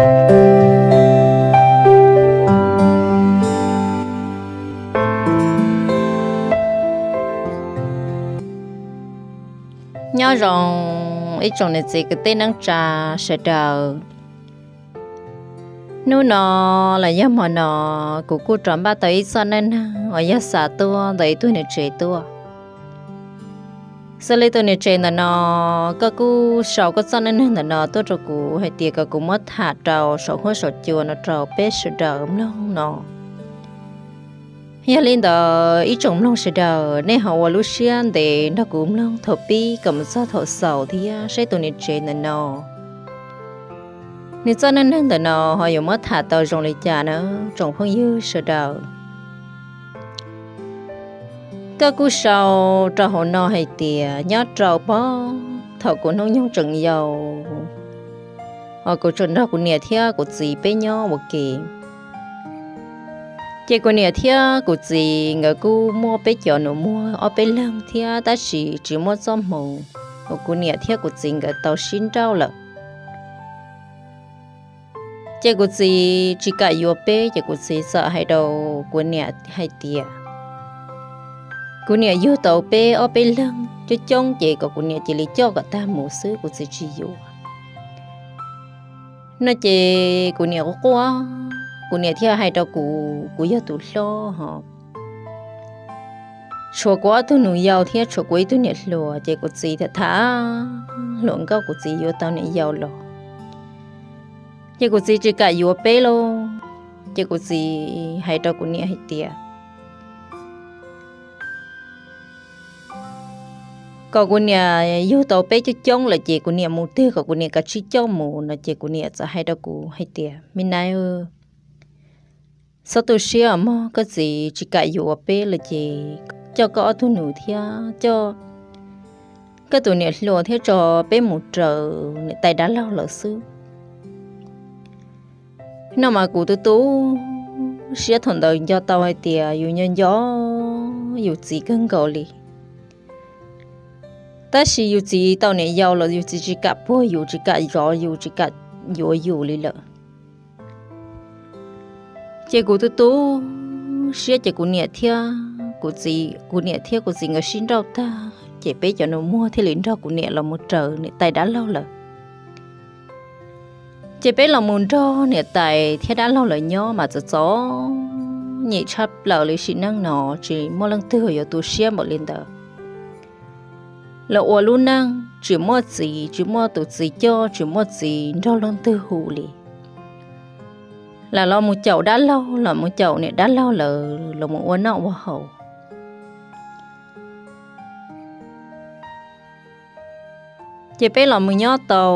Nyob zoo ib tsoom niam txiv kwv tij neej tsa sawv daws. Hnub no los yog hmo no, kuv kuj rov npaj tau ib txoj neej neeg uas yog xa tuaj ntawm ib tug niam tsev tuaj. Xws li tus niam tsev ntawm no, koj kuj sau koj txoj neej neeg ntawm no tuaj rau kuv hais tias kom kuv muab tham rau saum huab saum cua no rau peb sawv daws mloog no. Yog li ntawd ib tsoom mloog sawv daws, nej ho ua lub siab ntev nrog kuv mloog thaum pib kom mus txog thaum xaus thiab saib tus niam tsev ntawm no, nws txoj neej neeg ntawm no ho yuav muab tham tau zoo li cas na tsoom phooj ywg sawv daws. Koj kuj sau rau hauv no hais tias nyob rau pog thaum kuv hnub nyoog tseem yau, hos kuv tseem nrog kuv niam thiab kuv txiv peb nyob ua ke. Ces kuv niam thiab kuv txiv nkawd kuj muaj peb cov nus muag ob peb leeg thiab tab sis tsis muaj txoj hmoov uas kuv niam thiab kuv txiv nkawd tau sib nrauj lawm. Ces kuv txiv tsis kam yuav peb, ces kuv txiv txawm hais rau kuv niam hais tias kuv niam yug tau peb ob peb leeg coob coob ces kom kuv niam cia li coj kom tag mus xwb, kuv txiv tsis yuav no. Ces kuv niam quaj quaj, kuv niam thiaj hais rau kuv, kuv yog tus hlob hos, tshuav kuv ob tug nus yau thiab tshuav kuv ib tug niam hluas, ces kuv txiv tham tham hluas nkauj, kuv txiv yuav tau niam yau los, ces kuv txiv tsis kam yuav peb lauj. Ces kuv txiv hais rau kuv niam hais tias kom kuv niam yug tau peb coob coob lawm ces kuv niam mus twg kom kuv niam kav tsij coj mus no. Ces kuv niam txawm hais rau kuv hais tias, me nai, txhob tu siab mog, koj txiv tsis kam yuav peb lawm ces coj koj ob tug nus thiab coj koj tus niam hluas thiab tso peb mus raws niam tais dab laug lawm xwb no. Mas kuv tu tu siab thaum ntawd nco tau hais tias yus nco nco yus txiv kawg nkaus li. Tab sis yus txiv tau niam yau los yus txiv tsis kam puag yus, tsis kam zov yus, tsis kam yuav yus li lawm. Ces kuv tu tu siab ces kuv niam thiab kuv txiv, kuv niam thiab kuv txiv nkawd sib nrauj tag ces peb cov nus muag thiaj li nrog kuv niam los mus raws niam tais dab laug lawm. Ces peb los mus nrog niam tais thiab dab laug lawv nyob mas txom txom nyem tshaj plaws li, sim neej no tsis muaj leej twg yuav tu siab npaum li ntawd. Los ua lub neej tsis muaj txiv, tsis muaj tus txiv coj, tsis muaj txiv nrog leej twg hu li. Lam los mus caum dab laug, los mus caum niam dab laug lawv los mus ua noj ua haus. Ces peb los mus nyob tau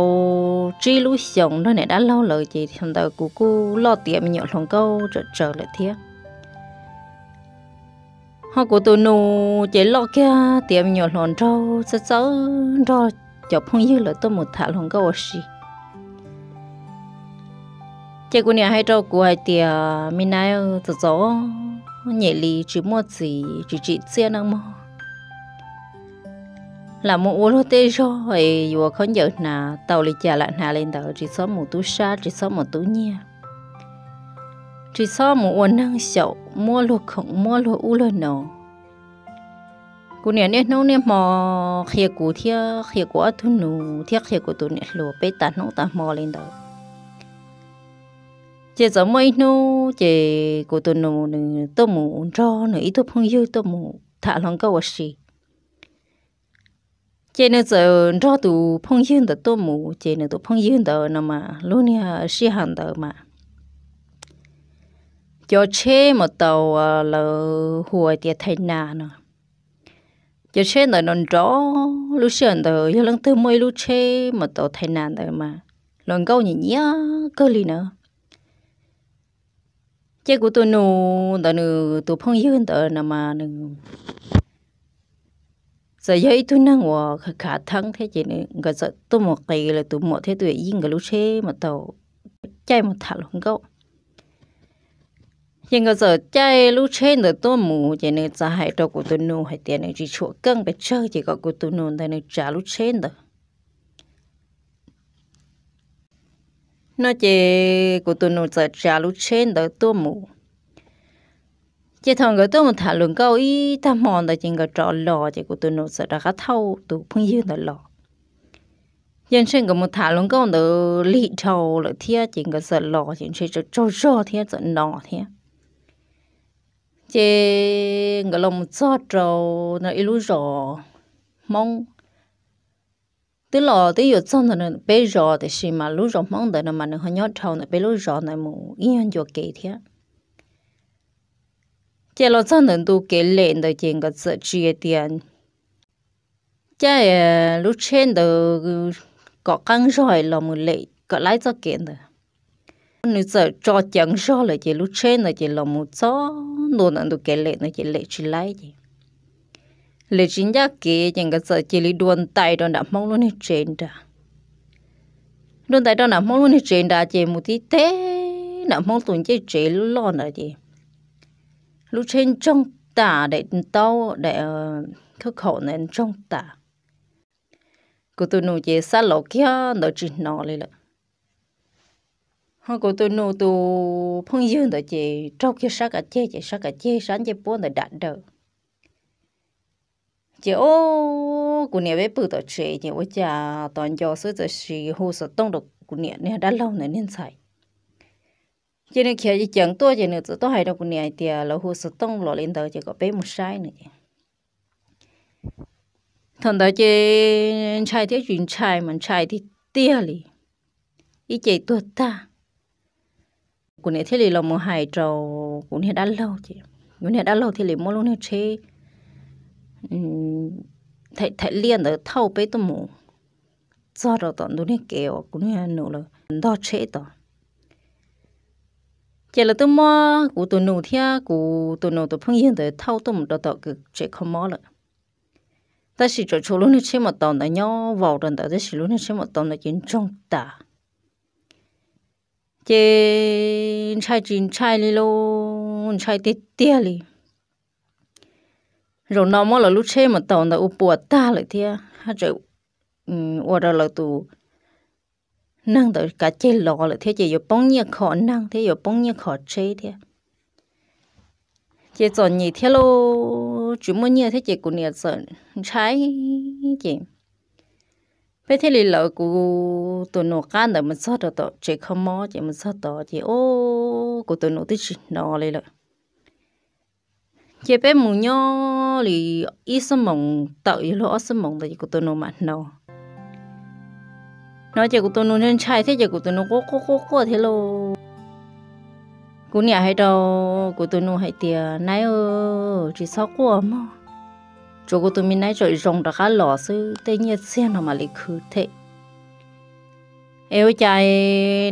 tsib lub xyoos nrog niam dab laug lawv ces thaum ntawd kuv kuj loj tiav me nyuam hluas nkauj tsawm tsawv lawm thiab. Ho kuv tus nus ces loj kiag tiav me nyuam hluas nraug txawj txawj nrog cov phooj ywg lawv tuaj mus tham hluas nkauj ua si. Ces kuv niam hais rau kuv hais tias, me nai, txom txom nyem li, tsis muaj txiv, tsis tsim txiaj neej mog. Lam mus ua luag tej zog es yuav khaub ncaws hnav tau li cas lam hnav li ntawd, tsis txhob mus tub sab, tsis txhob mus tub nyiag, tsis txhob mus ua neeg xyaum muab luag khoom muab luag ub luag no. Kuv niam niaj hnub niaj hmo qhia kuv thiab qhia kuv ob tug nus thiab qhia kuv tus niam hluas peb tas hnub tas hmo li ntawd. Ces txawm muaj ib hnub ces kuv tus nus nws tuaj mus nrog nws ib tug phooj ywg tuaj mus tham hluas nkauj ua si. Ces nws txawm nrog tus phooj ywg ntawd tuaj mus, ces nws tus phooj ywg ntawd no mas lub niag sij hawm ntawd mas cov tsheb mus tau lawv hu tias thais nas no. Cov tsheb ntawd nrov nrov, lub sij hawm ntawd yog leej twg muaj ib lub tsheb mus tau thais nas ntawd mas hluas nkauj nyiam nyiam kawg li na. Ces kuv tus nus ntawd nws tus phooj ywg ntawd no mas nws txawm yog ib tug neeg uas khav khav theeb thiab ces nkawd txawm tuaj mus qiv lawv tus muam thiab tus yawm yij nkawd lub tsheb mus tau caij mus tham hluas nkauj. Ces nkawd txawm caij lub tsheb ntawd tuaj mus, ces nws txawm hais rau kuv tus nus hais tias nws tsis tshuam keej pes tsawg, ces kom kuv tus nus ntawd nws tsav lub tsheb ntawd. No ces kuv tus nus txawm tsav lub tsheb ntawd tuaj mus. Ces thaum nkawd tuaj mus tham hluas nkauj ib tag hmo ntawd ces nkawd rov los ces kuv tus nus txawm rov qab thauj tus phooj ywg ntawd los. Ces ntshe nkawd mus tham hluas nkauj ntawd lig dhau lawm thiab ces nkawd txawm los ces ntshe tsaug zog thiab txawm no thiab. Ces nkawd los mus txog rau ib lub zos Hmoob. Twb los twb yuav txog ntawm peb zos tiam sis mas lub zos Hmoob ntawd no mas nws ho nyob dhau ntawm peb lub zos ntawd mus ib nyuag ncua kev thiab. Ces los txog ntawm ntu kev lem ntawd ces nkawd txawm tsis tias cab lub tsheb ntawd kom qeeb zog los mus lem kom laib txoj kev ntawd. Nws txawm tso ceev zog lawm ces lub tsheb ntawd ces los mus txog ntua ntawm ntu kev lem ntawd ces lem tsis laib ces lem tsis ncaj kev ces nkawd txawm cia li dua ntais rau nram Hmoob lub niag tsev nrad. Dua ntais rau nram Hmoob lub niag tsev nrad ces mus tib teg nram Hmoob tus ncej tsev loj loj ntawd ces lub tsheb ntsoog tas, daim ntaub daim khawb khaum ntawd ntsoog tas. Kuv tus nus ces xab laus kiag ntawd tsis hnov li lawm. Ho kuv tus nus tus phooj ywg ntawd ces raug kiag sab kav ceg ces sab kav ceg sab ncej puab ntawd dam daws. Ces o, kuv niam peb pw tom tsev ces ua cas tos nco xwb txawm sis hu xov tooj rau kuv niam niag dab laug ntawd niag ntxhais. Ces nws khiav ceev tuaj ces nws txawm tuaj hais rau kuv niam hais tias lawv hu xov tooj los li ntawd ces kom peb mus saib no es thaum ntawd ces ntshai thiab tsis ntshai mas ntshai tiag tiag li, ib ce tuag tag. Kuv niam thiaj li los mus hais rau kuv niag dab laug ces kuv niag dab laug thiaj li muab lub niag tsheb thaim liaj ntawd thauj peb tuaj mus txog rau tom ntug niag kev uas kuv niag nus lawv ntog tsheb tod. Ces lawv twb muab kuv tus nus thiab kuv tus nus tus phooj ywg ntawd thauj tuaj mus rau tom kws tsev kho mob lawm. Tab sis tsuas tshuav lub niag tsheb mos taus ntawd nyob vau rau ntawd tab sis lub niag tsheb mos taus ntawd ces ntsoog tas. Ces ntshai tsis ntshai li lauj, ntshai tiag tiag li. Zaum no muab lawv lub tsheb mos taus ntawd ua puas tag lawm thiab haj tseem ua rau lawv tus neeg ntawd kav ceg los lawm thiab ces yuav poob nyiaj kho neeg thiab yuav poob nyiaj kho tsheb thiab. Ces txom nyem thiab lauj, tsis muaj nyiaj thiab ces kuv niam txawm ntshai ces peb thiaj li lawv kuv tus nus qab ntawd mus txog rau tom tsev kho mob ces mus txog tod ces o, kuv tus nus twb tsis hnov li lawm. Ces peb mus nyob li ib xuab moos tawm yog luag ob xuab moos ntawd ces kuv tus nus mam hnov. Hnov ces kuv tus nus ntshai thiab ces kuv tus nus quaj quaj quaj quaj thiab lauj. Kuv niam hais rau kuv tus nus hais tias, Naib, tsis txhob quaj mog, tsuav kuv tus me naib tseem zoo rov qab los xwb, tej nyiaj txiag no mam li khwv them. Es ua cas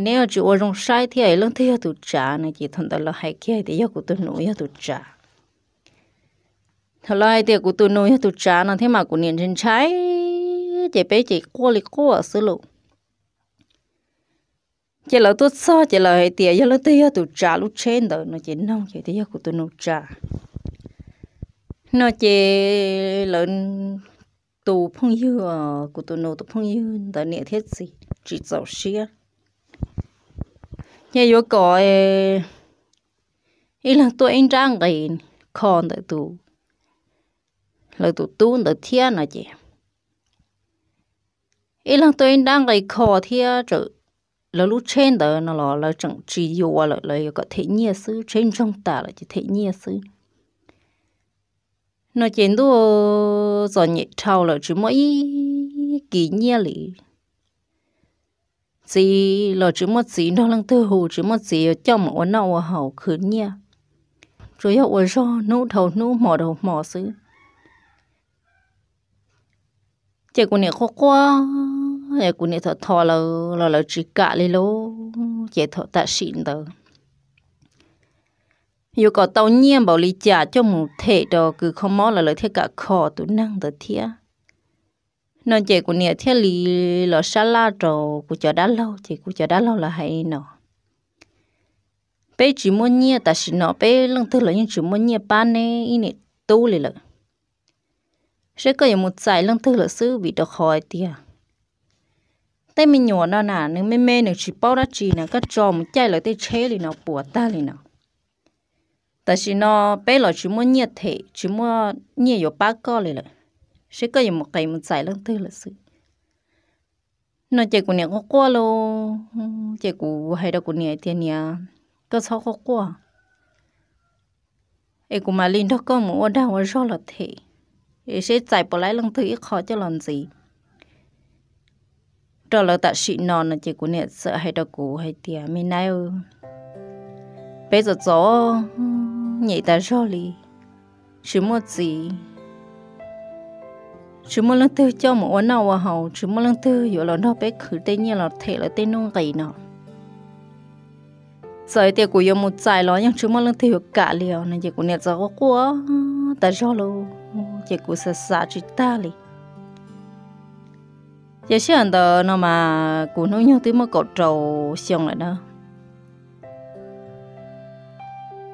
neb tsis ua zoo saib thiab leej twg yog tus tsav no ces thaum ntawd lawv hais kiag tias yog kuv tus nus yog tus tsav. Thaum lawv hais tias kuv tus nus yog tus tsav no thiab mas kuv niam ntshai ntshai, ces peb ces quaj li quaj xwb lauj. Ces lawv tuaj txog ces lawv hais tias yog leej twg yog tus tsav lub tsheb ntawd no ces noog ces tias yog kuv tus nus tsav no ces lawv tus phooj ywg, kuv tus nus tus phooj ywg ntawd niam thiab txiv tsis txaus siab, ces yuav kom ib leeg tuaj ib nrab nqis kho ntawm tus, lawv tus tub ntawd thiab no ces ib leeg tuaj ib nrab nqis kho thiab lawv lub tsheb ntawd no los lawv tseem tsis yuav lawm, lawv yuav kom them nyiaj xwb, tsheb ntsoog tas lawm ces them nyiaj xwb no ces ntuj, txom nyem dhau lawm tsis muaj ib kis nyiaj li. Txiv los tsis muaj txiv nrog leej twg hu, tsis muaj txiv yuav coj mus ua noj ua haus khwv nyiaj, tsuas yog ua zog hnub dhau hnub hmo dhau hmo xwb. Ces kuv niam quaj quaj, kuv niam thov thov lawv los lawv tsis kam li lauj. Ces thaum tam sim ntawd yuav kom tau nyiaj npaum li cas coj mus them rau kws kho mob lawv, lawv thiaj kam kho tus neeg ntawd thiab no ces kuv niam thiaj li los sab laj rau kuv cov dab laug ces kuv cov dab laug lawv hais li no, Peb tsis muaj nyiaj, tam sim no peb leej twg los yeej tsis muaj nyiaj pab neb ib niam tub li lawm. Saib koj yuav mus txais leej twg lawm xwb vim rau qhov hais tias Tej me nyuam no na nws me me nws tsis paub dab tsi na, koj tso mus caij lawv tej tsheb li no puas tag li no. Tam sim no peb los tsis muaj nyiaj them, tsis muaj nyiaj yuav pab koj li lawm, seb koj yuav mus qis mus txais leej twg lawm xwb. No ces kuv niam quaj quaj lauj, ces kuv hais rau kuv niam tias, Niam, koj txhob quaj quaj, es kuv mam li nrog koj mus ua dag ua zog los them, es seb txais puas laib leej twg ib qho coj los ntxiv rau lawv tam sim no. No ces kuv niam txawm hais rau kuv hais tias, Me nai, peb txom txom nyem tas zog li, tsis muaj txiv, tsis muaj leej twg coj mus ua noj ua haus, tsis muaj leej twg yuav los nrog peb khwv tej nyiaj los them lawv tej nuj nqis no. Txawm hais tias kuv yuav mus txais los yeej tsis muaj leej twg yuav kam li os. No ces kuv niam txawm quaj quaj tas zog lauj, ces kuv xav xav tsis tag li. Ces sij hawm ntawd no mas kuv hnub nyoog twb muaj kaum rau xyoo lawm na.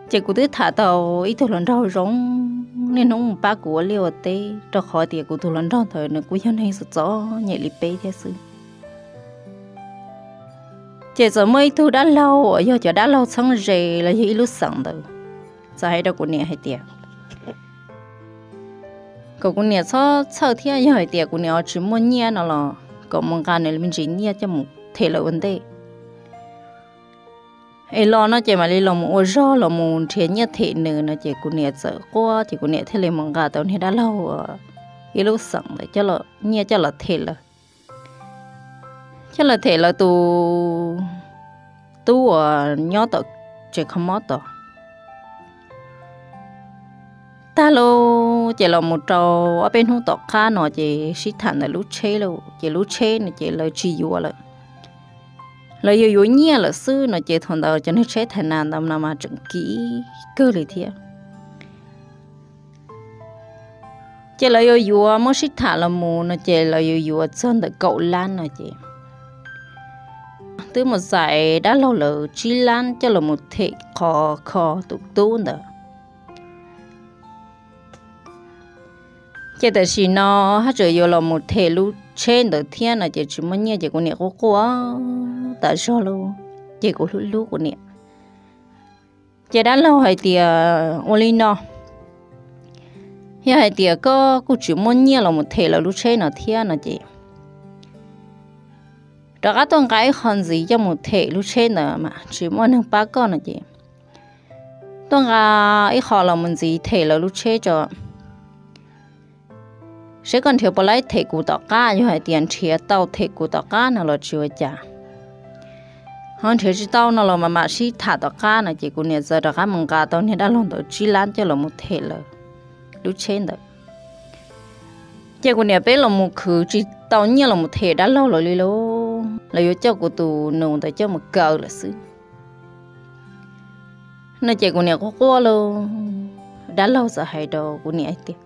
Ces kuv twb tham tau ib tug hluas nraug zoo, niaj hnub mus pab kuv ua liaj ua teb, rau qhov tias kuv tus hluas nraug ntawd nws kuj yog neeg txom txom nyem li peb thiab xwb. Ces txawm muaj ib tug dab laug uas yog cov dab laug txheeb ze los yog ib lub xeem ntawd, txawm hais rau kuv niam hais tias kom kuv niam txhob txhawj thiab, yog hais tias kuv niam tsis muaj nyiaj no los kom mus nqa nws me ntsis nyiaj coj mus them lawv ua ntej, es los no ces mam li los mus ua zog los mus nrhiav nyiaj them nws. No ces kuv niam txawm quaj, ces kuv niam thiaj li mus nqa tau niag dab laug ib lub xeem ntawd nyiaj coj los them lawv, coj los them lawv tus tub uas nyob tom tsev kho mob tod. Tag lauj, ces los mus rau ob peb hnub tom qab no ces sib tham ntawm lub tsheb lauj, ces lub tsheb no ces lawv tsis yuav lawm, lawv yuav yuav nyiaj lawm xwb. No ces thaum ntawd cov neeg tsheb thaiv nas ntawd no mas tseem kim kawg li thiab. Ces lawv yuav yuav muab sib tham los mus no ces lawv yuav yuav txog ntawm kaum lab no ces twb mus txais dab laug lawv tsib lab coj los mus them qhov kho tus tub ntawd. Ces tam sim no haj tseem yuav los mus them lub tsheb ntawd thiab no ces tsis muaj nyiaj ces kuv niam quaj quaj tas zog lauj, ces kuv hlub hlub kuv niam. Ces dab laug hais tias, Ua li no, yog hais tias koj kuj tsis muaj nyiaj los mus them lawv lub tsheb no thiab no ces rov qab tuaj nqa ib qho ntxiv coj mus them lub tsheb ntawd mas tsis muaj neeg pab koj no ces tuaj nqa ib qho los mus ntxiv them lawv lub tsheb tso, seb koj nrhiav puas laib them kuv tom qab. Yog hais tias nrhiav tau them kuv tom qab no los tsis ua cas, ho nrhiav tsis tau no los mas mam sib tham tom qab no ces kuv niam txawm rov qab mus nqa tau niag dab laug ntawd tsib lab coj los mus them lawv lub tsheb ntawd. Ces kuv niam peb los mus khwv tsis tau nyiaj los mus them dab laug lawv li lauj, lawv yuav coj kuv tus nus ntawd coj mus kaw lawm xwb. No ces kuv niam quaj quaj lauj, dab laug txawm hais rau kuv niam hais tias,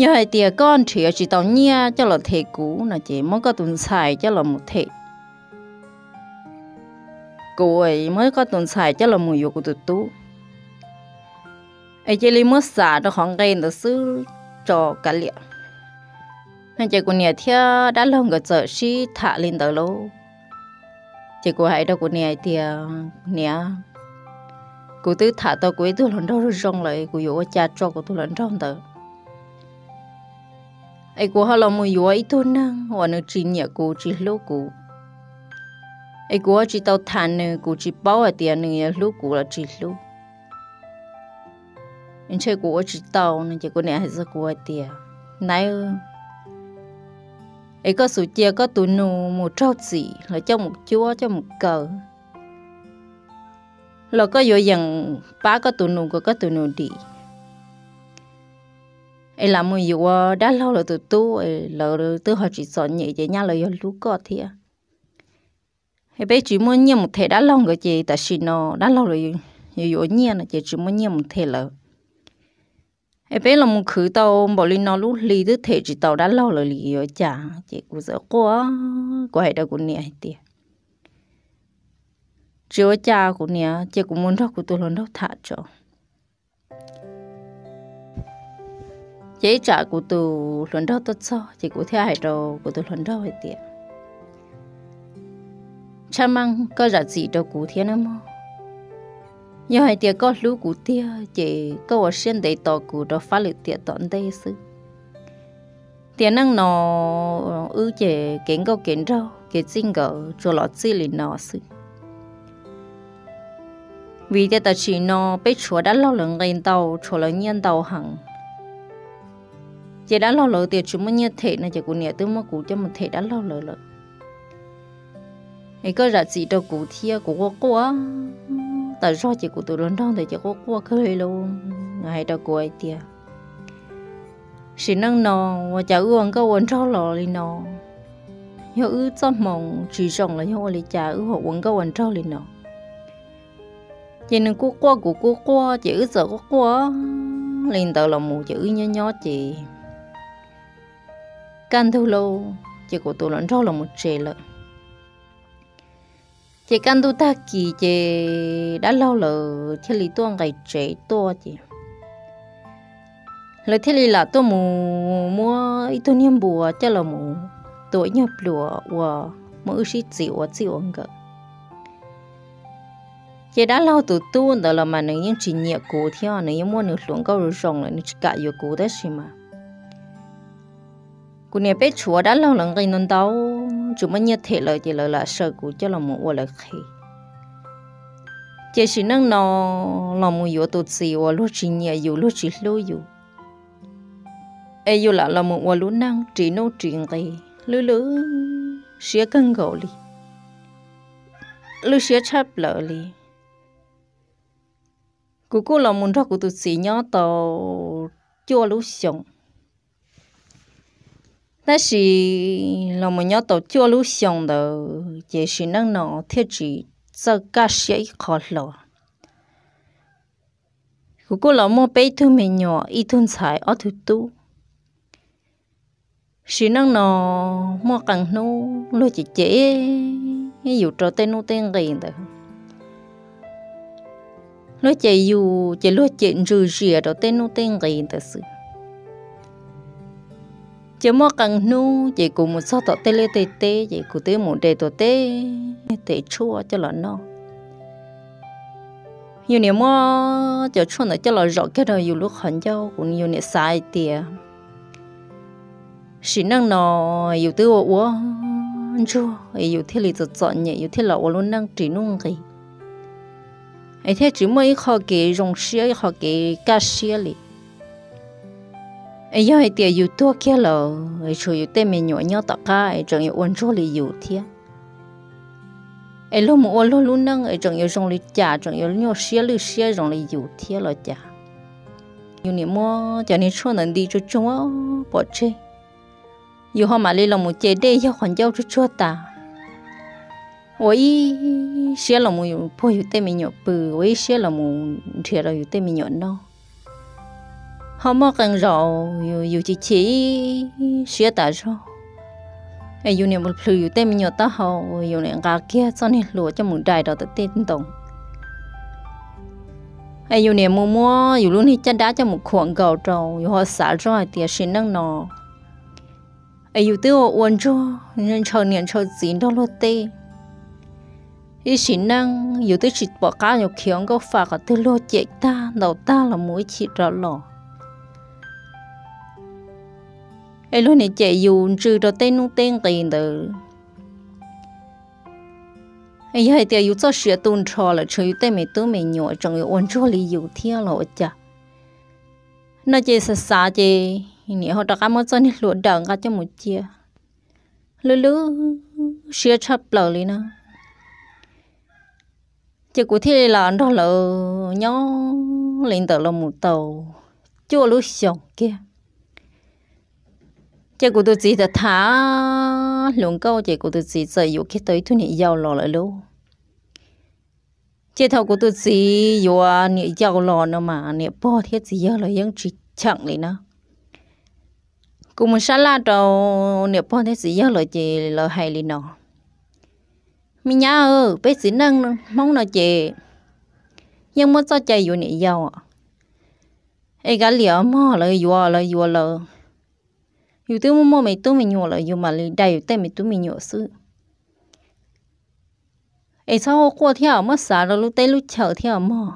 Yog hais tias koj nrhiav tsis tau nyiaj coj los them kuv no ces muab koj tus ntxhais coj los mus them kuv, muab koj tus ntxhais coj los mus yuav kuv tus tub, es cia li muab xam rau qhov nqe ntawd xwb tso kav liam. No ces kuv niam thiab dab laug nkawd txawm sib tham li ntawd lauj. Ces kuv hais rau kuv niam hais tias, Niam, kuv twb tham tau kuv ib tug hluas nraug zoo zoo lawm, kuv yuav ua cas tso kuv tus hluas nraug ntawd, es kuv ho los mus yuav ib tug neeg uas nws tsis nyiam kuv tsis hlub kuv, es kuv ua tsis tau tham nws, kuv tsis paub hais tias nws yuav hlub kuv los tsis hlub, ntshe kuv ua tsis tau. No ces kuv niam hais txog kuv hais tias, Nai, es koj xub cia koj tus nus mus raug txim los coj mus cuab coj mus kaw, los koj yuav yeem pab koj tus nus kom koj tus nus dim, es lam mus yuav dab laug lawv tus tub, lawv twb ho tsis txom nyem ces nyab lawv yuav hlub koj thiab. Es peb tsis muaj nyiaj mus them dab laug nkawd ces tam sim no dab laug lawv yuav yuav nyiaj no ces tsis muaj nyiaj mus them lawv. Es peb los mus khwv tau npaum li no lub hli twb them tsis tau dab laug lawv li yuav cas? Ces kuv txawm quaj, kuv hais rau kuv niam hais tias, Tsis ua cas kuv niam, cia kuv mus nrog kuv tus hluas nraug tham tso. Ces ib tsam kuv tus hluas nraug tuaj txog ces kuv thiaj hais rau kuv tus hluas nraug hais tias, Tshaj Meej, koj zam txim rau kuv thiab nawb mog. Yog hais tias koj hlub kuv tiag ces koj ua siab ntev tos kuv rau fab lwm tiam tom ntej xwb. Tiam neej no wb ces kev nkauj kev nraug kev txij nkawm tsuas los txij li no xwb. Vim tias tam sim no peb tshuav dab laug lawv nqi ntau, tshuav lawv nyiaj ntau heev. Ces dab laug lawv tias tsis muaj nyiaj them no ces kuv niam twb muab kuv coj mus them dab laug lawv lawm. Es koj zam txim rau kuv thiab, kuv quaj quaj tas zog ces kuv tus hluas nraug ntawd ces quaj quaj kawg li lauj. Nws hais rau kuv hais tias, Sim neej no ua cas wb ua nkauj ua nraug los li no? Yog wb txoj hmoo tsis zoo los yog ua li cas wb ho ua nkauj ua nraug li no? Ces nws kuj quaj kuv kuj quaj ces wb txawm quaj quaj li ntawd los mus ces wb nyob nyob ces kaj ntug lauj ces kuv tus hluas nraug los mus tsev lawm. Ces kaj ntug tag kis ces dab laug lawv thiaj li tuaj nqis tsev tuaj ces lawv thiaj li lam tuaj mus muab ib tug niag npua coj los mus tua ib nyuag pluas ua muab wb sib txis ua txij ua nkawm. Ces dab laug tus tub ntawd los mas nws yeej tsis nyiam kuv thiab, nws yeej muaj nws hluas nkauj zoo zoo lawm, nws tsis kam yuav kuv tab sis mas kuv niam peb tshuav dab laug lawv nqi ntau ntau, tsis muaj nyiaj them lawv ces lawv lam saw kuv coj los mus ua lawv qhev. Ces sim neej no los mus yuav tus txiv uas luag tsis nyiam yus luag tsis hlub yus, es yus lam los mus ua lub neej ris nuj ris nqis lwj lwj siab kawg nkaus li, lwj siab tshaj plaws li. Kuv kuj los mus nrog kuv tus txiv nyob tau cuaj lub xyoos. Tab sis los mus nyob tau cuaj lub xyoos ntawd ces sim neej no thiaj tsis txawj kaj siab ib qho hlo. Kuv kuj los muaj peb tug me nyuam, ib tug ntxhais ob tug tub. Sim neej no muaj qee hnub luag cem cem yus rau tej nuj tej nqis ntawd. Luag cem yus ces luag cem ntsws zias rau tej nuj tej nqis ntawd xwb. Ces muaj qee hnub ces kuv mus txog tom tej liaj tej teb ces kuv twb mus de tau tej tes tshuaj coj los noj. Yus niam muab cov tshuaj ntawd coj los zom kiag rau yus lub qhov ncauj, kuv yus niam xav hais tias sim neej no yus twb ua ua ntsuag es yus thiaj li txom txom nyem, yus thiaj los ua lub neej ris nuj nqis, es thiaj tsis muaj ib qho kev zoo siab ib qho kev kaj siab li. Es yog hais tias yus tuag kiag lawm es tshuav yus tej me nyuam nyob tom qab es tseem yuav ua ntsuag li yus thiab, es luag mus ua luag lub neej es tseem yuav zoo li cas, tseem yuav nyuaj siab lwj siab zoo li yus thiab los cas? Yus niam muab cov niag tshuaj ntawd nti tsuag tsuag pov tseg, yus ho mam li los mus ce dej yog qhov ncauj tsuag tsuag tas, ua ib siab los mus puag yus tej me nyuam pw, ua ib siab los mus nrhiav rau yus tej me nyuam noj. Ho muaj qee zaus yus chim chim siab tas zog, es yus niam mus plhws yus tej me nyuam taub hau, yus niam nqa kiag txoj niag hlua coj mus dai rau tom tej ntoo, es yus niam mus muab yus lub niag caj dab coj mus khuam nkaus rau, yus ho xav zoj hais tias sim neej no es yus twb ua ua ntsuag ntshaw niam ntshaw txiv nrog luag tej, ib sim neej yus twb tsis pom qab yuav khiav ua nkauj fa qhov twg, luag cem tag ntaus tag los mus ib chim rov los, es luag niam cem yus ntsws rau tej nuj tej nqis ntawd. Es yog hais tias yus txoj sia tu nrho lawm tshuav yus tej me tub me nyuam tseem yuav ua ntsuag li yus thiab los ua cas? No ces xav xav ces niam ho rov qab muab txoj niag hlua daws nqa coj mus cia, lwj lwj siab tshaj plaws li na. Ces kuv thiaj li los nrog lawv nyob li ntawd los mus tau cuaj lub xyoos kiag. Ces kuv tus txiv tham tham hluas nkauj ces kuv tus txiv txawm yuav kiag tau ib tug niam yau los lawm lauj. Ces thaum kuv tus txiv yuav niam yau los no mas niam pog thiab txiv yawg lawv yeej tsis cheem li na. Kuv mus sab laj rau niam pog thiab txiv yawg lawv ces lawv hais li no: Me nyab, peb txiv neej Hmoob no ces yeej muab txoj cai yuav niam yau. Es kav liam mog, lawv yuav lawv yuav lawv, yus twb muaj muaj me tub me nyuam lawm yus mam li dai yus tej me tub me nyuam xwb. Es txhob quaj quaj thiab muab xav rau lub teb lub chaw thiab mog.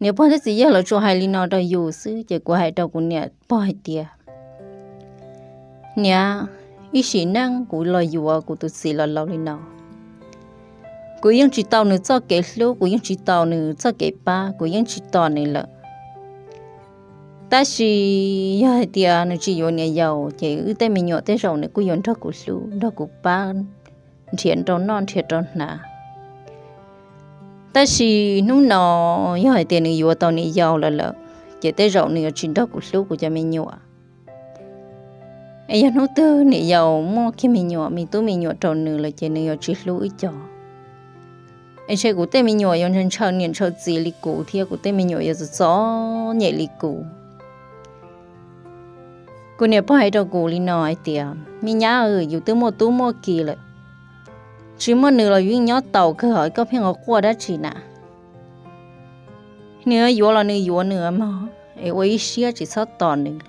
Niam pog thiab txiv yawg lawv tsuas hais li no rau yus xwb ces kuv hais rau kuv niam pog hais tias, niam, ib sim neej kuv los yuav kuv tus txiv los laus li no, kuv yeej tsis tau nws txoj kev hlub, kuv yeej tsis tau nws txoj kev pab, kuv yeej tsis tos nws lawm. Tab sis yog hais tias nws tsis yuav niam yau ces wb tej me nyuam tej zaum nws kuj yuav nrog kuv hlub nrog kuv pab, nrhiav rau noj nrhiav rau hnav. Tab sis hnub no yog hais tias nws yuav tau niam yau lawm lawm, ces tej zaum nws yuav tsis nrog kuv hlub kuv cov me nyuam. Es yog hnub twg niam yau muaj kiag me nyuam me tub me nyuam rau nws lawm ces nws yuav tsis hlub wb cov. Es ntshe kuv tej me nyuam yuav ntshaw niam ntshaw txiv li kuv thiab kuv tej me nyuam yuav txom txom nyem li kuv. Kuv niam pog hais rau kuv li no hais tias, me nyab, yus twb muaj tub muaj ki lawm, tsis muaj nws los yus yeej nyob taus kawg, koj pheej ua quaj dab tsi na? Nws yuav los nws yuav nws mog, es ua ib siab tsis txhob tos nws.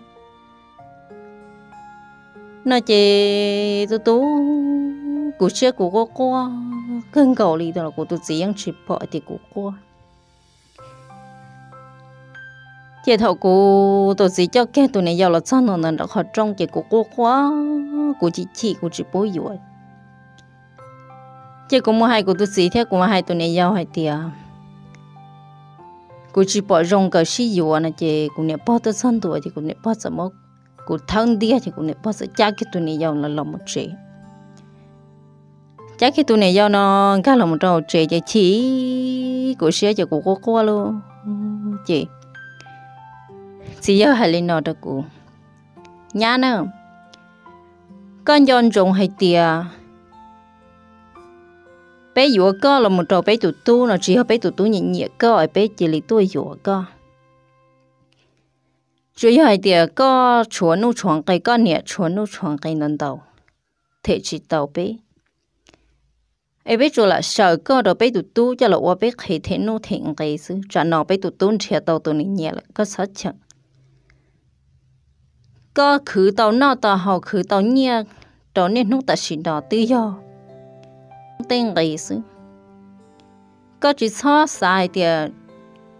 No ces tus tub, kuv siab kuv quaj quaj kawg nkaus li los kuv tus txiv yeej tsis pom tias kuv quaj. Ces thaum kuv tus txiv coj kiag tus niam yau los txog ntua ntawm nram qhov rooj ces kuv quaj quaj, kuv chim chim kuv tsis pub yuav. Ces kuv mus hais kuv tus txiv thiab kuv mus hais tus niam yau hais tias kuv tsis pom zoo nkawd sib yuav no ces kuv niam pog tuaj txog ntua ces kuv niam pog txawm muab kuv thawb ntiag ces kuv niam pog txawm cab kiag tus niam yau no los mus tsev. Cab kiag tus niam yau no nkag los mus rau hauv tsev ces chim kuv siab ces kuv quaj quaj lauj. Ces txiv yawg hais li no rau kuv, nyab na, koj nco ntsoov hais tias peb yuav koj los mus rau peb tus tub no tsis yog peb tus tub nyiam nyiam koj es peb cia li tuaj yuav koj. Tsuas yog hais tias koj tshuav nuj tshuav nqi, koj niam tshuav nuj tshuav nqi ntau ntau, them tsis tau peb. Es peb tsuas lam xyaw koj rau peb tus tub coj los ua peb qhev them nuj them nqi xwb, tsam no peb tus tub nrhiav tau tus nws nyiam lawm koj txhob cheem. Koj khwv tau noj tau haus khwv tau nyiaj rau niaj hnub tam sim no twb yog tej nqi xwb. Koj tsis txhob xav hais tias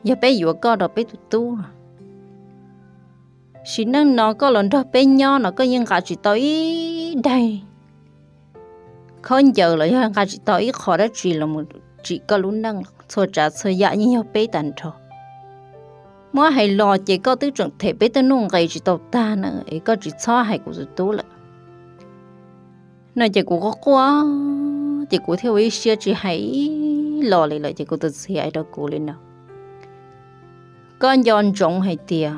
yog peb yuav koj rau peb tus tub. Sim neej no koj los nrog peb nyob no koj yeej nqa tsis tau ib daig khaub ncaws los yog nqa tsis tau ib qho dab tsi los mus tsim koj lub neej, txhua tsav txhua yam yeej yog peb tag nrho. Muab hais los ces koj twb tseem them peb tej nuj nqi tsis tau tag na es koj tsis txhob hais kuv tus tub lawm. No ces kuv quaj quaj, ces kuv thiaj ua ib siab tsis hais ib los li lawm ces kuv tus txiv hais rau kuv li no, koj nco ntsoov hais tias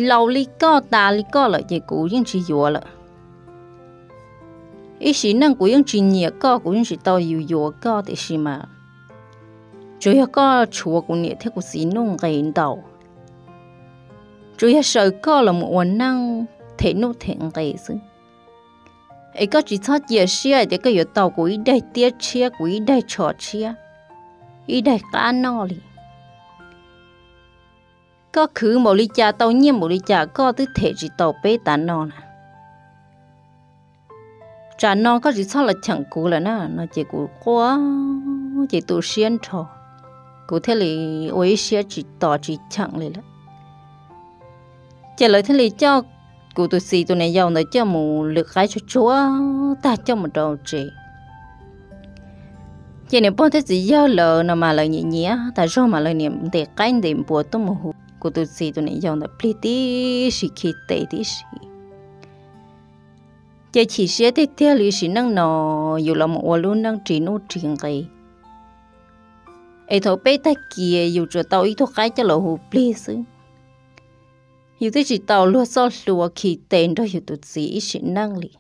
laus li koj tas li koj lawm ces kuv yeej tsis yuav lawm. Ib sim neej kuv yeej tsis nyiam koj, kuv yeej tsis tau yus yuav koj, tiam sis mas tsuas yog koj tshuav kuv niam thiab kuv txiv nuj nqi ntau, tsuas yog xyaw koj los mus ua neej them nuj them nqi xwb. Es koj tsis txhob cia siab hais tias koj yuav tau kuv ib daig tiab tshiab, kuv ib daig tsho tshiab, ib daig qab noj li. Koj khwv npaum li cas tau nyiaj npaum li cas koj twb them tsis tau peb tav no na. Tsam no koj tsis txhob los cheem kuv lawm na. No ces kuv quaj ces tu siab nrho, kuv thiaj li ua ib siab tsis tos tsis cheem li lawm. Ces lawv thiaj li coj kuv tus txiv tus niam yau ntawd coj mus lwm qaib tsuag tsuag tag coj mus rau tsev. Ces niam pog thiab txiv yawg lawv no mas lawv nyiam nyiam tas zog mas lawv niam ntes qaib ntes npua tuaj mus hu kuv tus txiv tus niam yau ntawd plig tib si khi tes tib si. Ces chim siab tiag tiag li sim neej no yus los mus ua lub neej ris nuj ris nqi, es thaum peb tag kis yus tsuas tau ib tug qaib coj los hu plig xwb. Yus twb tsis tau luag txoj hlua khi tes nrog yus tus txiv ib sim neej li.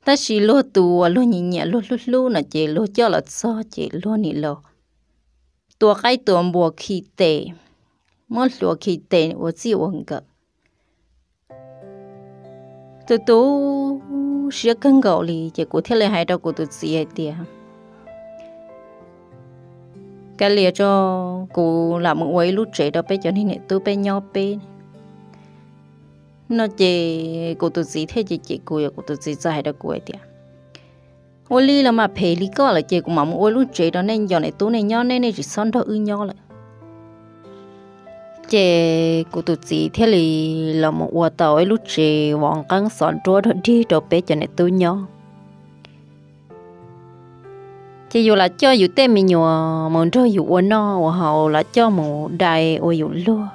Tab sis luag tus uas luag nyiam nyiam luag hlub hlub no ces luag coj los txog ces luag nim los tua qaib tua npua khi tes, muab hlua khi tes ua txij ua nkawm. Tu tu siab kawg nkaus li ces kuv thiaj li hais rau kuv tus txiv hais tias, Kav liam tso, kuv lam mus ua ib lub tsev rau peb cov niam tub peb nyob peb. No ces kuv tus txiv thiaj cem cem kuv, kuv tus txiv txawm hais rau kuv hais tias, ua li los mas, phem li koj lawm ces kuv mam mus ua lub tsev rau nej cov niam tub nej nyob, nej nej tsis txhob nrog wb nyob lawm. Ces kuv tus txiv thiaj li los mus ua tau ib lub tsev vov nqeeb xov nruab rog dig rau peb cov niam tub nyob. Ces yus lam coj yus tej me nyuam mus nrog yus ua noj ua haus, lam coj mus dai ua yus luag.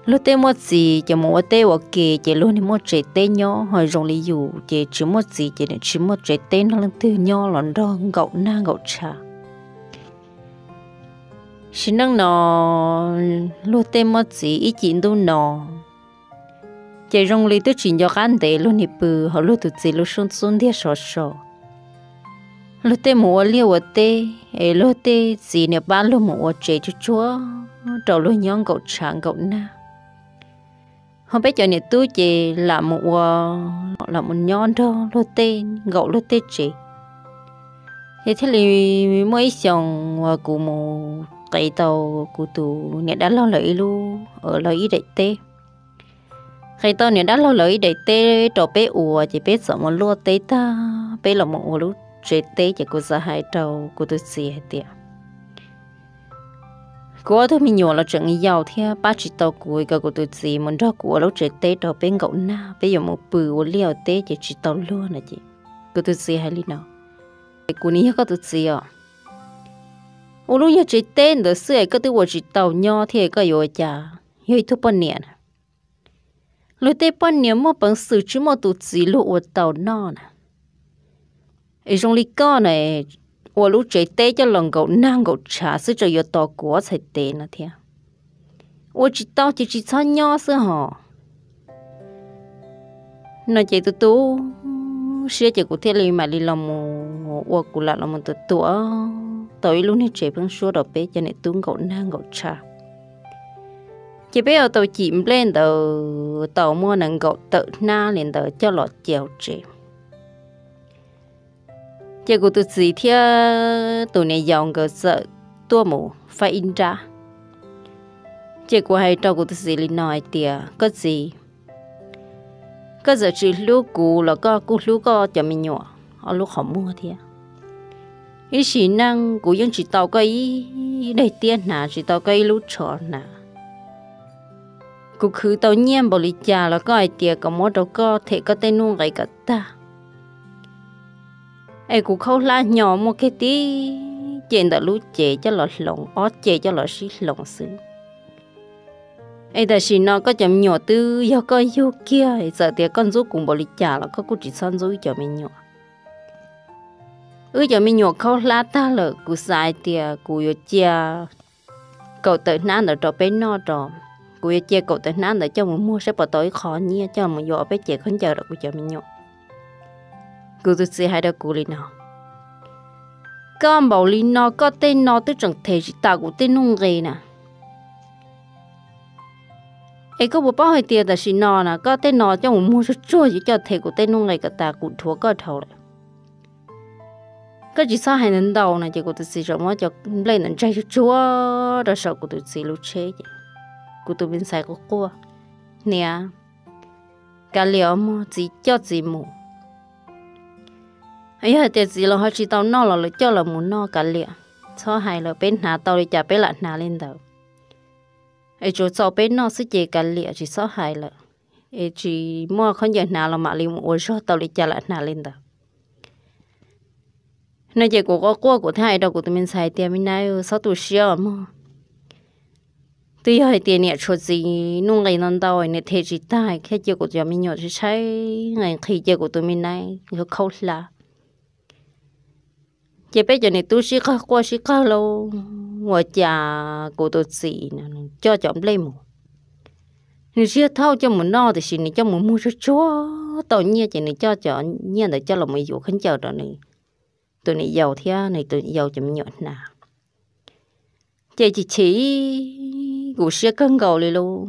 Luag tej muaj txiv ces mus ua teb ua ke, ces luag niag muaj tsev teb nyob, ho zoo li yus ces tsis muaj txiv ces nws tsis muaj tsev teb nrog leej twg nyob los nrog nkaum nag nkaum tshav. Sim neej no luag tej muaj txiv ib cim ntuj no, ces zoo li twb tsis nco qab ntev luag niag pw hauv luag tus txiv lub xub ntiag sov so. Luag tej mus ua liaj ua teb, es luag tej txiv niam pab luag mus ua tsev tsuag tsuag rau luag nyob nkaum tshav nkaum nag. Ho peb cov niam tub ces lam mus ua, lam mus nyob nrog luag tej, nkaum luag tej tsev. Ces thiaj li muaj ib xyoos uas kuv mus qev tau kuv tus niam dab laug lawv ib lub, lawv ib daim teb. Qev tau niam dab laug lawv ib daim teb rau peb ua, ces peb txawm mus luaj teb tag peb los mus ua lub tsev teb, ces kuv txawm hais rau kuv tus txiv hais tias, kuv ob tug me nyuam los tseem yau thiab pab tsis tau kuv, kom kuv tus txiv mus nrog kuv ua lub tsev teb rau peb nkaum nag, peb yuav mus pw ua liaj ua teb ces tsis tau luag no. Ces kuv tus txiv hais li no, es kuv nim yog koj tus txiv os, ua lub nyuag tsev teb ntawd xwb es koj twb ua tsis tau nyob thiab koj yuav ua cas, yog ib tug poj niam na. Luag tej poj niam muaj peev xwm tsis muaj tus txiv luag ua tau noj na. Es zoo li koj na, ua lub tsev teb coj los nkaum nag nkaum tshav xwb tseem yuav tos kuv ob txhais tes no thiab. Ua tsis tau ces tsis txhob nyob xwb hos. No ces tu tu siab ces kuv thiaj li mam li los mus ua kuv lam los mus tua tua tau ib lub niag tsev pheeb suab rau peb cov niam tub nkaum nag nkaum tshav. Ces peb ua tau cim nplej ntawd tau muaj nees nkaum tawm hnab li ntawd coj los cia hauv tsev. Ces kuv tus txiv thiab tus niam yau nkawd txawm tuaj mus faib ib nrab. Ces kuv hais rau kuv tus txiv li no hais tias, koj txiv, koj txawm tsis hlub kuv los koj kuj hlub koj cov me nyuam ob lub qhov muag thiab. Ib sim neej kuv yeej tsis tau koj ib daim tiab hnav, tsis tau koj ib lub tsho hnav. Kuv khwv tau nyiaj npaum li cas los koj hais tias kom muab rau koj them koj tej nuj nqis kom tag. Es kuv khaub hlab hnyo muaj kiag tib ce ntawm lub cev coj los hloov, ob ce coj los sib hloov xwb. Es tam sim no koj cov me nyuam twb yog koj yug kiag, txawm tias koj ntxub kuv npaum li cas los koj kuj tsis txhob ntxub wb cov me nyuam. Wb cov me nyuam khaub hlab tag lawm, kuv xav hais tias kuv yuav cia kaum tawm hnab ntawd rau peb noj rau. Kuv yuav cia kaum tawm hnab ntawd coj mus muag saib puas tau ib qho nyiaj coj mus yuav ob peb cev khaub ncaws rau kuv cov me nyuam. Kuv tus txiv hais rau kuv li no, koj npaum li no koj tej no twb tseem them tsis tas kuv tej nuj nqis na. Es koj puas paub hais tias tam sim no na koj tej no coj mus muag tsuag tsuag yuav coj them kuv tej nuj nqis kom tas kuv dhuav koj dhau lawm. Koj tsis txhob hais ntau ntau no. Ces kuv tus txiv tseem muab cov nplej ntawd ntsaig tsuag tsuag rau saum kuv tus txiv lub tsheb ces kuv tus me ntxhais quaj quaj, niam, kav liam os mog, txiv coj txiv mus. Yog hais tias txiv los ho tsis tau noj los lawv coj los mus noj kav liam, txhob hais lawm, peb hnav tau li cas peb lam hnav li ntawd. Es tsuas txaus peb noj xwb ces kav liam tsis txhob hais lawm. Es tsis muaj khaub ncaws hnav los mam li mus ua zog, tau li cas lam hnav li ntawd. No ces kuv quaj quaj kuv thiaj hais rau kuv tus me ntxhais tias, me nab, txhob tu siab os mog. Twb yog hais tias niam tshuav txiv nuj nqis ntau ntau, niam them tsis tag, thiaj cia kuv cov me nyuam tshaib tshaib nqhis nqhis cia kuv tus me nab khaub hlab. Ces peb cov niam tub sib qawg quaj sib qawg lauj, ua cas kuv tus txiv coj cov nplej mus. Nws tsis yog thauj coj mus noj tiam sis nws coj mus muag tsuag tsuag tau nyiaj ces nws coj cov nyiaj ntawd coj los mus yuav khaub ncaws rau nws tus niam yau thiab nws tus niam yau cov me nyuam hnav. Ces chim chim kuv siab kawg nkaus li lauj.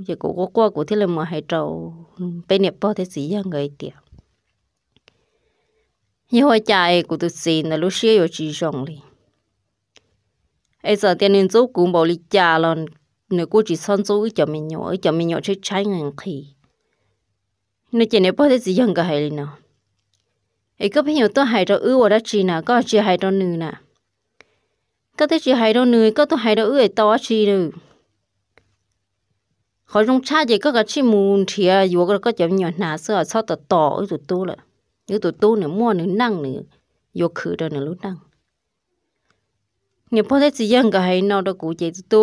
Ces kuv quaj quaj kuv thiaj li mus hais rau peb niam pog thiab txiv yawg nkawd hais tias, yog ua cas es kuv tus txiv ntawd lub siab yuav tsis zoo li. Es txawm tias nws ntxub kuv npaum li cas los nws kuj tsis txhob ntxub wb cov me nyuam, wb cov me nyuam tshaib tshaib nqhis nqhis. No ces niam pog thiab txiv yawg nkawd hais li no: Es koj pheej yuav tuaj hais rau wb ua dab tsi na, koj tsis hais rau nws na? Koj twb tsis hais rau nws, koj tuaj hais rau wb es tau dab tsi nws? Qhov zoo tshaj ces koj kav tsij mus nrhiav yuav koj cov me nyuam hnav xwb, txhob tos tos wb tus tub lawm. Wb tus tub nws muaj nws neej, nws yuav khwv rau nws lub neej. Niam pog thiab txiv yawg nkawd hais no rau kuv ces tu tu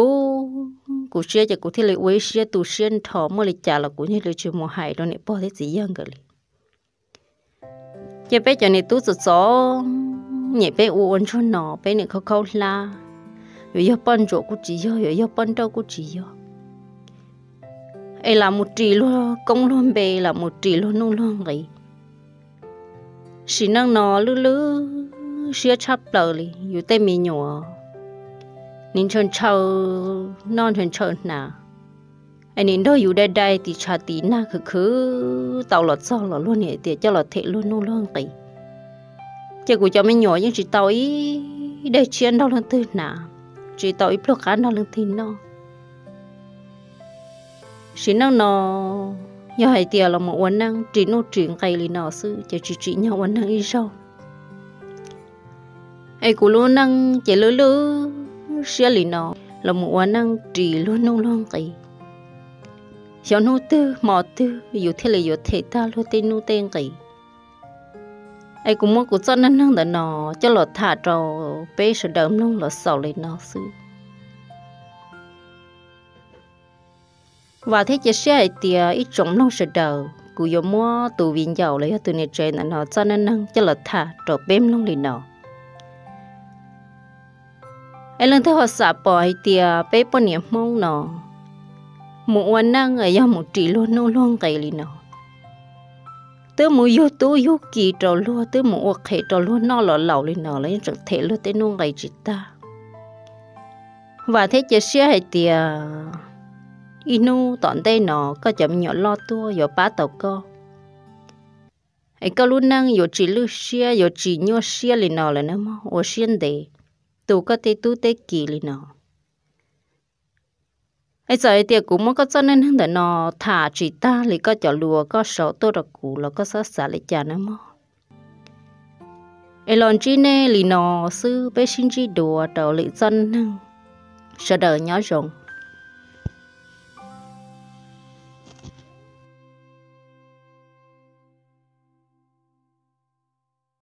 kuv siab, ces kuv thiaj li ua ib siab tu siab nrho, muaj li cas los kuv thiaj li tsis mus hais rau niam pog thiab txiv yawg nkawd li. Ces peb cov niam tub txom txom nyem, peb ua ua ntsuag no, peb niam khaub khaub hlab, yuav yog poj ntsuam kuj tsis yog, yuav yog poj nrauj kuj tsis yog, es lam mus ris luag koob luag npe, lam mus ris luag nuj luag nqis. Sim neej no lwj lwj siab tshaj plaws li, yus tej me nyuam nim ntshaw ntshaw noj ntshaw ntshaw hnav, es nim nrog yus dai dai tis tshav tis nag khwv khwv tau los txog los luag niam tias coj los them luag nuj luag nqis. Ces kuv cov me nyuam yeej tsis tau ib daim tshiab nrog leej twg hnav, tsis tau ib pluag qab nrog leej twg noj. Sim neej no yog hais tias los mus ua neej ris nuj ris nqis li no xwb ces tsis tsim nyog ua neej ib zaug. Es kuv lub neej ces lwj lwj siab li no, los mus ua neej ris luag nuj luag nqis. Xyov hnub twg hmo twg yus thiaj li yuav them tag luag tej nuj tej nqis. Es kuv muab kuv txoj neej neeg ntawm no coj los tham rau peb sawv daws mloog los xaus li no xwb. Vam thiab cia siab hais tias ib tsoom mloog sawv daws kuv yuav muab tus viv ncaus los yog tus niam tsev ntawm no txoj neej neeg coj los tham rau peb mloog li no. Es leej twg ho xam pom hais tias peb poj niam Hmoob no mus ua neej yog mus ris luag nuj luag nqis li no, twb mus yug tub yug ki rau luag, twb mus ua qhev rau luag noj los laus li no los yeej tseem them luag tej nuj nqis tsis tag. Vam thiab cia siab hais tias ib hnub tom ntej no koj cov me nyuam loj tuaj yuav pab tau koj, es koj lub neej yuav tsis lwj siab, yuav tsis nyuaj siab li no lawm nawb mog, ua siab ntev tu koj tej tub tej ki li no. Es txawm hais tias kuv muab koj txoj neej neeg ntawm no tham tsis tag li koj cov lus koj sau tuaj rau kuv los koj txhob xav li cas nawb mog. Es los ntsib nej li no xwb, peb sib ntsib dua rau lwm txoj neej neeg. Sawv daws nyob zoo.